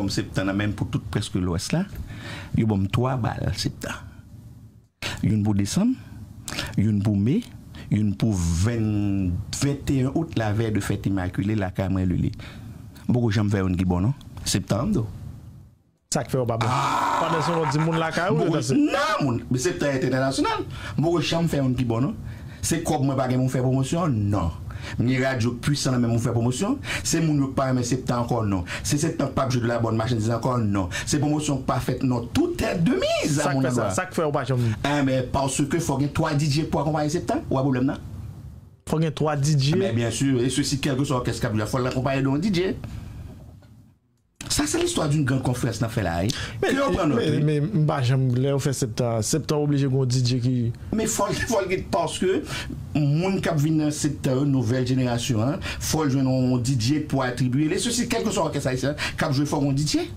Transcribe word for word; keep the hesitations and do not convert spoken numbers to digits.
Septan nan menm pou tout prèske lwès la, yo ban m twa bal Septan. Youn pou desanm, youn pou me, youn pou ven, venteyen out, lavèy de fèt Imakile, lakay mwen Lili. M poko janm fè youn ki bon non. Septan an m do. Sa k fè w pa bon? Pandan se yon lòt di moun lakay ou yo danse? Non, moun, men Septan entènasyonal. M poko janm fè youn ki bon non. Se kòb mwen pa gen pou m fè pwomosyon? Non. M gen radyo k pwisan nan men m pou fè pwomosyon? Se moun yo k pa renmen Septan ankò? Non. Se Septan k p ap jwe de la bòn machandiz ankò? Non. Se pwomosyon k pa fèt? Non. Tout est de mise à mon endroit. Sa k fè w pa janm? Enben paske fò gen twa DJ pou akonpaye Septan. Ou wè pwoblèm nan? Fò gen twa DJ? Men byen si, e sesi kèlkeswa òkès k ap jwe a, fò l akonpaye de yon DJ. Sa se listwa d'une grande conférence n ap fè la wi. Ke yo pran nòt wi. Men m pa janm lè yo fè Septan, Septan oblije gen yon DJ ki. Men fò l fò l gen paske moun k ap vin nan Septan yo, nouvèl jenerasyon an, fò l jwenn yon DJ pou atribiye li. Sesi kèlkeswa òkès ayisyen k ap jwe fò gen yon DJ.